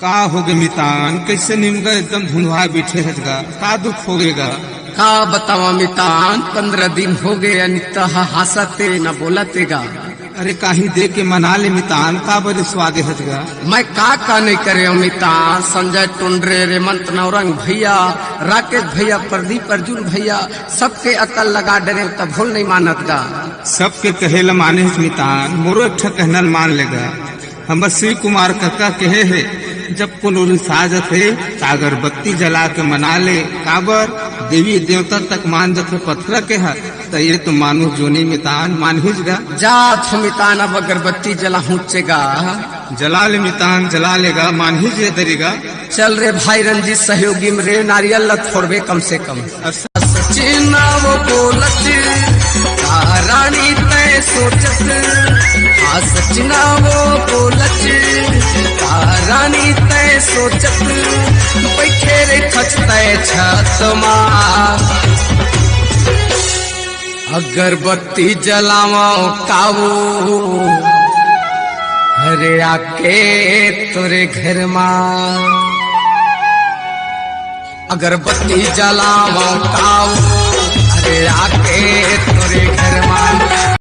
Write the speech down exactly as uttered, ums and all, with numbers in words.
का होगे मितान, कइसे निमगा एकदम धुंधवा बइठे हस गा, का दुख होगे गा? का बतावा मितान, पंद्रह दिन होगे अनिता ह हांसत हे न बोलत हे गा। अरे काहीं दे के मना ले मितान, का बरे सुवागे हस गा? मैं का का नइ करे हंव मितान, संजय टुंडरे, रेमंत नौरंग भइया, राकेश भइया, प्रदीप अर्जुन भइया, सबके अकल लगा डरेंव तभो ल नइ मानत गा। सबके कहे ल माने हस मितान, मोरो एक ठा कहना ल मान ले गा। हमर शिव कुमार कका कहे हे, जब कोनो रिसा जथे, त अगरबत्ती जला के मना ले। काबर? देवी देवता तक मान जथे पथरा के ह, त ये तो मानुष जोनी मितान मानहिच गा। जात हंव मितान, अब अगरबत्ती जलाहूंच गा। जला ले मितान, जला ले गा, मानहिच ये दरी गा। चल रे भाई रंजीत सहयोगी म रे, नारियल ल फोड़बे कम से कम। अच्छा। सच ना वो बोलत, का रानी तैं सोचत, हाँ सच ना वो बोलत, का रानी तैं सोचत, बइठे रे खच तैं छत मा। अगरबत्ती जलावंव काऊ, अरे आके तोरे घर मा। अगरबत्ती जलावंव काऊ, अरे आके तोरे घर मा।